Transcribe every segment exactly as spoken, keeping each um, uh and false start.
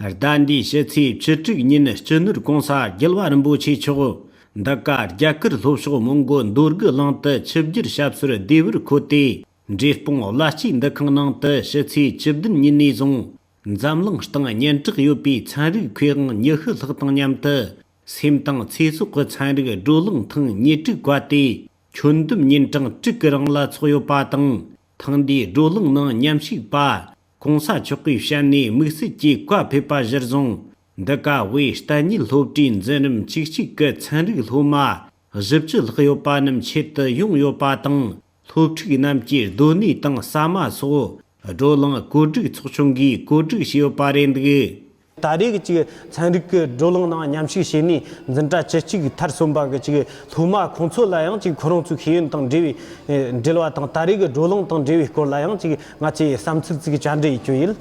ཟླ་འདིའི་ཕྱི་ཚེས་བཅུ་དྲུག་ཉིན་སྤྱི་ནོར་༸གོང་ས་༸རྒྱལ་བ་རིན་པོ་ཆེ་མཆོག་འདི་ག་རྒྱ་གར་ལྷོ་ཕྱོགས་མོན་གྷོ་མདོ་དགུ་གླིང་དུ་ཆིབས་བསྒྱུར་ཞབས་སོར་བདེ་བར་འཁོད་དེ། འབྲས་སྤུངས་བླ་སྤྱིའི་འདུ་ཁང་ནང་དུ་ཕྱི་ཚེས་བཅུ་བདུན་ཉིན་ནས་བཟུང་འཛམ་གླིང་སྟེང་སྙན་གྲགས་ཡོད་པའི་ཚན་རིག་མཁས་དབང་ཉི་ཤུ་ལྷག་དང་མཉམ་དུ། སེམས་དང་ཚེ་སྲོག་གི་ཚན་རིག་བགྲོ་གླེང་ཐེངས་ཉེར་དྲུག་བཀའ་དེ། ཁྱོན་བསྡོམས་ཉིན་གྲངས་དྲུག་གི་རིང་ལ་འཚོགས་ཡོད་པ་དང་། ཐེངས་འདིའི་བགྲོ་གླེང་ནང་མཉམ་ཞུགས་པ། ༸གོང་ས་མཆོག་གིས་བཤམས་ནས་དམིགས་བསལ་གྱིས་བཀའ་ཕེབས་པ་གཞིར་བཟུང་། འདི་ག་དབུས་གཏན་ཉིད་སློབ་གྲྭའི་འཛིན་རིམ་བཅུ་གཅིག་གི་ཚན་རིག་སློབ་མ་བཞི་བཅུ་ལྷག་ཡོད་པ་རྣམས་ཆེད་དུ་ཡོང་ཡོད་པ་དང་། སློབ་ཕྲུག་རྣམས་ཀྱིས་སྡོད་གནས་དང་ཟ་མ་སོགས་བགྲོ་གླེང་བཀོད་སྒྲིག་ཚོགས་ཆུང་གིས་བཀོད་སྒྲིག་བྱས་ཡོད་པ་རེད་འདུག། ད་རེས་ཀྱི་ཅིག་ཚན་རིག་གི་བགྲོ་གླེང་ནང་མཉམ་ཞུགས་བྱས་ནས་འཛིན་གྲྭ་བཅུ་གཅིག་མཐར་སོན་པ་གི་ཅིག་སློབ་མ་ཁོང་ཚོ་ལ་ཡང་ཅིག་ཁོ་རང་ཚོའི་ཤེས་ཡོན་དང་འབྲེལ་བའི་ཨེ་འབྲེལ་བ་དང་། ད་རེས་ཀྱི་བགྲོ་གླེང་དང་འབྲེལ་བའི་སྐོར་ལ་ཡང་ཅིག་ང་ཚོས་བསམ་ཚུལ་ཅིག་བཅར་འདྲི་ཡེད་རྒྱུ་ཡིན།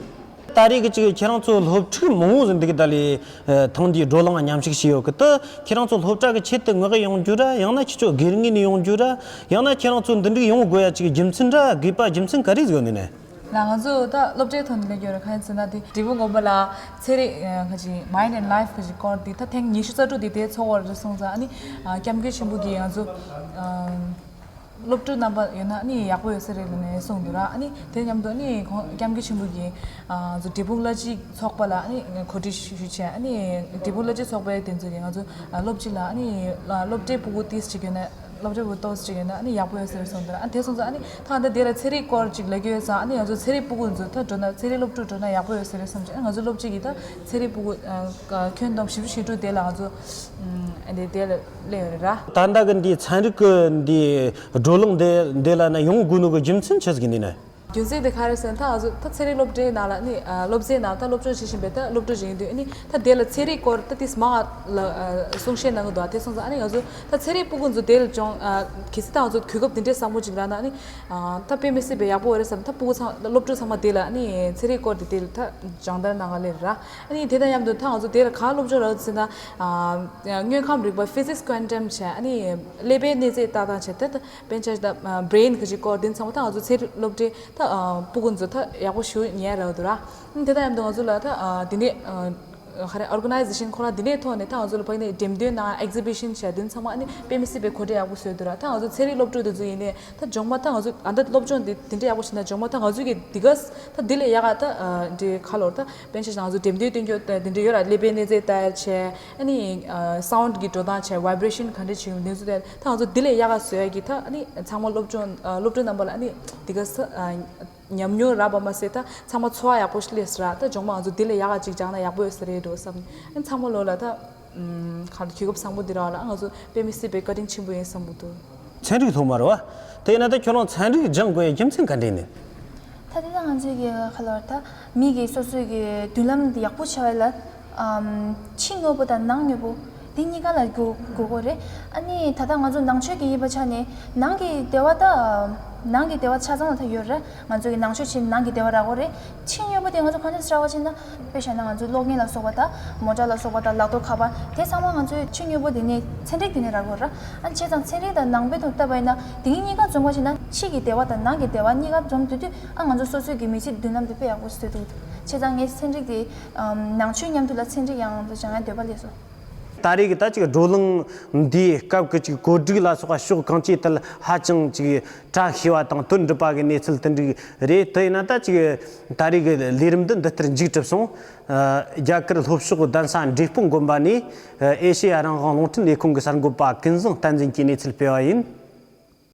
ད་རེས་ཀྱི་ཅིག་ཁྱེད་རང་ཚོ་སློབ་ཕྲུག་མང་བོ་ཟིག་འདུག་གི། ད་ལས་ཨེ་ཐེངས་འདིའི་བགྲོ་གླེང་མཉམ་ཞུགས་བྱས་ཡོད་གི། ད་ཁྱེད་རང་ཚོ་སློབ་གྲྭ་གི་ཆེད་དུ་མངགས་ཡོང་རྒྱུ་ར། ཡང་ན་ཁྱེད་ཚོ་སྒེར་ངོས་ནས་ཡོང་རྒྱུ་ར། ཡང་ན་ཁྱེད་རང་ཚོ་འདི་འདྲ་ཡོང་དགོས་ཡ་ཅིག་རྒྱུ་མཚན་ར་དགོས་པ་རྒྱུ་མཚན་ག་རེ་ཟིག་ཡོད་ནི་ནས། ལ། ང་ཚོ་ད་སློབ་གྲྭའི་ཐོག་ནས་ལས་ཀྱི་རེད། གང་ཡིན་ཟེར་ན་དེ་འབྲས་སྤུངས་དགོན་པ་ལ་ཚན་རིག་ཁ་ཅིག་Mind and Life ཁ་ཅིག་སྐོར་དེ་ད་ཐེངས་ཉི་ཤུ་རྩ་དྲུག་དེ་དེ་ཚོགས་པར་སོང་ཙང་། ཨ་ནི་སྐྱབས་མགོན་ཆེན་པོ་གིས་ང་ཚོ་སློབ་ཕྲུག་རྣམ་པ་ཡོད་ན་ཨ་ནི་ཡག་པོ་ཡོད་ས་རེད་ལབ་ནས་གསུངས་འདུག་ར། ཨ་ནི་དེ་མཉམ་དུ་ཨ་ནི་ཁོང་སྐྱབས་མགོན་ཆེན་པོ་གིས་ང་ཚོ་འབྲས་སྤུངས་བླ་སྤྱི་ཚོགས་པ་ལ་ཨ་ནི་གོ་སྒྲིག་ཞུས་བྱས། ཨ་ནི་འབྲས་སྤུངས་བླ་སྤྱི་ཚོགས་པའི་དེ་ཚོ་གིས་ང་ཚོ་སློབ་སྤྱི་ལ་ཨ་ནི་སློབ་གྲྭའི་སྤུ་གུ་ཏིས་ཅིག་ཡོད་ན། སློབ་གྲྭ་བུ་ཏོག་ཙམ་ཅིག་ཡིན་ན་ཨ་ནི་ཡག་པོ་ཡོད་ཟེར་གསུངས་འདུག། ཨ་དེ་སོང་ཙང་ཨ་ནི་ཐང་འདི་དེ་ལ་ཚན་རིག་སྐོར་ཅིག་ལབ་ཀྱི་ཡོད་ཙང་། ཨ་ནི་ང་ཚོ་ཚན་རིག་སྤུ་གུ་ཚོ་ད་འགྲོ་ན། ཚན་རིག་སློབ་ཕྲུག་འགྲོ་ན་ཡག་པོ་ཡོད་ཟེར་བསམ་གྱི། ཨ་ང་ཚོ་སློབ་སྤྱི་གིས་ད་ཚན་རིག་སྤུ་གུ་ཨ་ཁྱོན་བསྡོམས་བཞི་བཅུ་ཞེ་དྲུག་དེ་ལ་ང་ཚོ་ཨ་འདི་དེ་ལ་སླེབས་ཡོད་རེད་ར། ད་ལྟ་གི་འདི་ཚན་རིག་གི་འདི་བགྲོ་གླེང་འདི་འདི་ལ་ན་ཡོང་དགོས་ནོ་གི་རྒྱུ་མཚན་ཆི་ཟིག་ཡིན་ནི་ན། རྒྱུ་མཚན་དེ་ག་རེ་ཟེར་ན། ད་ང་ཚོ་ད་ཚན་རིག་སློབ་གྲྭའི་ནང་ལ་ནི་ཨ་སློབ་ཚན་ནང་ད་སློབ་སྦྱོང་བྱེད་བཞིན་པའི་ད་སློབ་ཕྲུག་ཅིག་ཡིན་དུས། ཨ་ནི་ད་དེ་ལ་ཚན་རིག་སྐོར་ད་ཏིས་མང་ལ་ཨ་གསུང་བཤད་གནང་གི་འདུག། ཨ་དེ་སོང་ཙང་ཨ་ནི་ང་ཚོ་ད་ཚན་རིག་སྤུ་གུ་ཚོ་དེ་ལ་སྦྱོང་ཨ་གལ་སྲིད་ད་ང་ཚོ་གོ་སྐབས་དེ་འདྲའི་བཟང་པོ་ཅིག་རག་ན། ཨ་ནི་ཨ་ད་དཔེ་མི་སྲིད་པའི་ཡག་པོ་རེད་བསམ། ད་སྤུ་གུ་ཚང་སློབ་ཕྲུག་ཚང་མ་དེ་ལ་ཨ་ནི་ཚན་རིག་སྐོར་དེ་དེ་ལ་ད་སྦྱང་བརྡར་གནང་ག་སླེབས་ར། ཨ་ནི་དེ་དང་མཉམ་དུ་ད་ང་ཚོ་དེ་ལ་གང་སློབ་སྦྱོང་རག་ཟེར་ན། ཨ་དངོས་ཁམས་རིག་པ་Physics Quantum བྱས། ཨ་ནི་ཀླད་པའི་གནས་ཚད་ལྟ་སྟངས་བྱས། ད་ད་དཔེར་ན་ཆ་བཞག་ད་brain ག་ཅིག་སྐོར་དེ་ཚང་མ་ད་ང་ཚོ་ཚན་རིག་སློབ་གྲྭའི་ད་ཨ་སྤུ་གུ་ཚོ་ད་ཡག་པོ་ཞེ་པོ་ཉན་རག་འདུག་ར། ཨ་དེ་དང་མཉམ་དུ་ང་ཚོ་ལ་ད་ཨ་དེ་ནས་ཨ་ག་རེ་organization ཁོ་རང་དེ་ནས་ཐོག་ནས་ད་ང་ཚོ་ལ་ཕ་གི་ནས་འགྲེམས་སྟོན་ནང་exhibition བྱས། དེ་ཚང་མ་ཨ་ནི་དཔེ་མི་སྲིད་པའི་གོ་སྒྲིག་ཡག་པོ་བཟོས་འདུག་ར། ད་ང་ཚོ་ཚན་རིག་སློབ་ཕྲུག་དེ་ཚོ་ཡིན་ནའི་ད་སྦྱོང་མ་ད་ང་ཚོ་ཨ་ད་སློབ་སྦྱོང་དེ་དེ་འདྲ་ཡག་པོ་བྱས་ན། སྦྱོང་མ་ད་ང་ཚོ་གི་དེ་ག་ད་དེ་ལས་ཡག་ག་ད་ཨ་འདི་ག་ལོར་ད་དཔེར་ན་ཆ་བཞག་ང་ཚོ་འགྲེམས་སྟོན་སྟོན་རྒྱུ་ད་དེ་འདྲ་ཡོད་ར། ཀླད་པའི་གནས་ཚད་ལྟ་བྱས། ཨ་ནི་ཨ་sound གི་འགྲོ་སྟངས་བྱས། vibration ག་འདྲ་བྱེད་ཡོད་དེ་ཚོ་ད་ད་ང་ཚོ་དེ་ལས་ཡག་ག་བཟོ་ཡ་གི་ད་ཨ་ནི་ཚང་མ་སློབ་སྦྱོང་ཨ་སློབ་ཕྲུག་རྣམ་པ་ལ་ཨ་ནི་དེ་ག་ས་ཨ་ཉམས་མྱོང་རག་པ་མ་ཟད་ད་ཚང་མ་ཚོར་བ་ཡག་པོ་ཞིག་སླེབས་སོང་ར། ད་སྦྱོང་མ་ང་ཚོ་དེ་ལས་ཡག་ག་ཅིག་སྦྱངས་ན་ཡག་པོ་ཡོད་ས་རེད་འགྲོ་བསམ། ཨ་ནི་ཚང་མ་ལོ་ལ་ད་ཨམ་ག་རེ་གོ་སྐབས་བཟང་པོ་འདི་རག་ལ་ང་ཚོ་དཔེ་མི་སྲིད་པའི་བཀའ་དྲིན་ཆེན་པོ་ཡིན་བསམ་གི་འདུག། ཚན་རིག་སློབ་མ་རེད་བ། དེ་ཡིན་ན་ད་ཁྱོད་རང་ཚན་རིག་སྦྱང་དགོས་ཡ་རྒྱུ་མཚན་ག་འདྲ་ཡིན་ནི། ད་དེ་ད་ང་ཚོའི་གི་ག་ལོར་ད་མི་གི་སོ་སོའི་གི་མདུན་ལམ་འདི་ཡག་པོ་ཆགས་ཡ་ལ། ཨམ་ཕྱི་དངོས་པོ་དང་ནང་དངོས་པོ་འདི་གཉིས་ཀ་ལ་གོ་གོ་དགོས་རེད། ཨ་ནི་ད་ལྟ་ང་ཚོ་ནང་ཆོས་ཀྱི་ཡིན་པ་ཆ་ནས་ནང་གི་བདེ་བ་ད་ནང་གི་བདེ་བ་ཆ་ཚང་ལ་ད་ཡོད་རེད། ང་ཚོ་གི་ནང་ཆོས་བྱས་ནང་གི་བདེ་བ་རག་གོ་རེད། ཕྱི་དངོས་པོ་དེ་ང་ཚོ་གང་འདྲ་སེ་རག་པ་བྱས་ན། དཔེ་བཞག་ན་ང་ཚོའི་གློག་བརྙན་ལ་སོགས་པ་དང་མོ་ཊ་ལ་སོགས་པ་དང་ལག་ཐོགས་ཁ་པར་དེ་ཚང་མ་ང་ཚོའི་ཕྱི་དངོས་པོ་དེ་ནས་ཚན་རིག་དེ་ནས་རག་གོ་ར། ཨ་བྱས་ཙང་ཚན་རིག་དང་ནང་པའི་ཐོག་བལྟས་པ་ཡིན་ན་དེ་གཉིས་གཉིས་ཀ་འཛོམས་པ་བྱས་ན་ཕྱི་གི་བདེ་བ་དང་ནང་གི་བདེ་བ་གཉིས་ཀ་འཛོམས་དུས་དུས་ཨ་ང་ཚོ་སོ་སོའི་གི་མི་ཚེ་མདུན་ལམ་དེ་དཔེ་ཡག་པོ་ཞིག་བཟོས་འདུག། བྱས་ཙང་ངས་ཚན་རིག་དེ་ནང་ཆོས་མཉམ་དུ་ལ་ཚན་རིག་ཡང་དུ་སྦྱང་ཡ་འདོད་པ་སླེབས་སོང་། ད་རེས་ཀྱི་ད་ཅིག་བགྲོ་གླེང་འདིའི་སྐབས་ཀྱི་ཅིག་གོ་སྒྲིག་ལ་སོགས་པ་ཕྱོགས་གང་ཅིའི་ཐད་ཧ་ཅང་ཅིག་བཀྲ་ཤིས་པ་དང་དོན་འགྲུབ་པ་གི་གནས་ཚུལ་དེ་འདྲ་རེད། དེ་ཡིན་ན་ད་ཅིག་ད་རེས་ཀྱི་ལས་རིམ་འདི་འདི་ལྟར་མཇུག་གྲུབ་སོང་། ཨ་རྒྱ་གར་ལྷོ་ཕྱོགས་གདན་ས་འབྲས་སྤུངས་དགོན་པ་ནས་ཨ་ཨེ་ཤེ་ཡ་རང་དབང་རླུང་འཕྲིན་ལས་ཁང་གི་གསར་འགོད་པ་ཀུན་བཟང་བསྟན་འཛིན་གྱིས་གནས་ཚུལ་སྤེལ་བ་ཡིན།